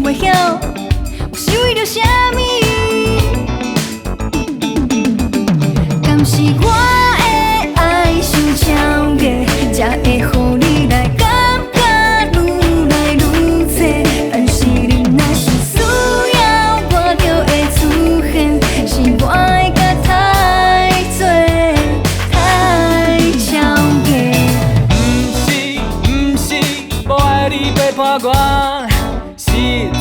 袂曉，我是為著啥物？敢是我的愛傷超過，才會予你來感覺愈來愈濟。但是你若是需要，我就會出現，是我愛甲太濟，太超過。毋是毋是，無愛你陪伴我，實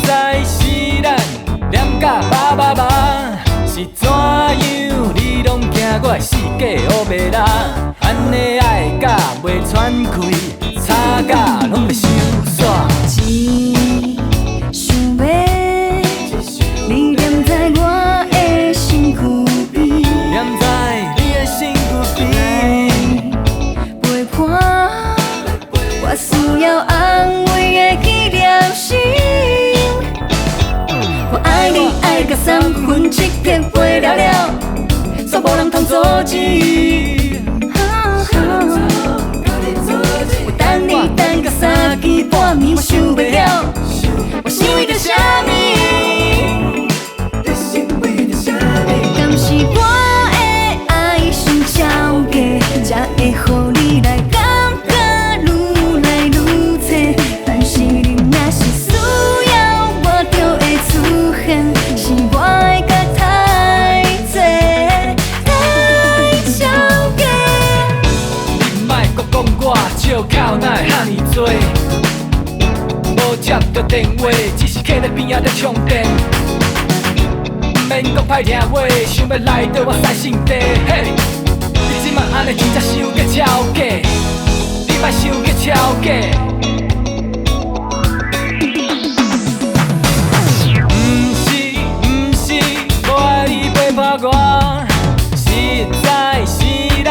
在是咱黏甲肉肉肉，是怎樣你攏驚我會四界烏白人，按呢愛甲袂喘氣，吵甲攏欲收煞。只想欲你黏在我的身軀邊，黏在你的身軀邊，陪伴我需要安慰的彼粒心。我愛你愛甲三魂七魄飛了了，煞無人通阻止。我等你等到三更半暝，我想袂了，我是為著啥物？敢是我的愛傷超過，才會予你來感覺愈來愈濟。但是你若是需要，我就會出現，是我愛甲太濟，太超過。你莫閣講我借口哪會遐爾濟，無接著電話，只是徛佇邊仔咧充電。毋免閣歹聽話，想欲來著我使性地。嘿，你這馬按呢真正傷過超假，你莫傷過超假。毋是毋是，無愛你陪伴我，實在是咱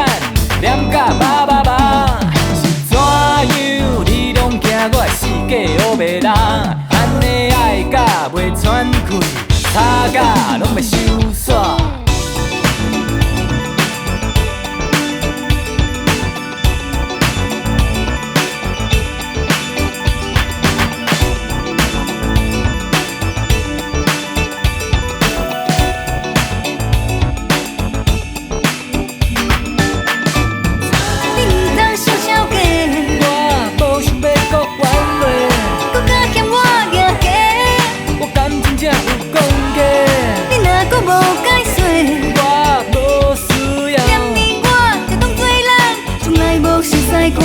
黏甲肉肉肉，是怎樣你攏驚我會四界烏白人，按呢愛甲袂喘氣，吵甲攏欲收煞。你毋通傷超過，我無想欲閣怨落，閣較嫌我蜈假。我敢真正有講假？你若閣無解說，我無需要。念你我就當做人，從來無熟似過。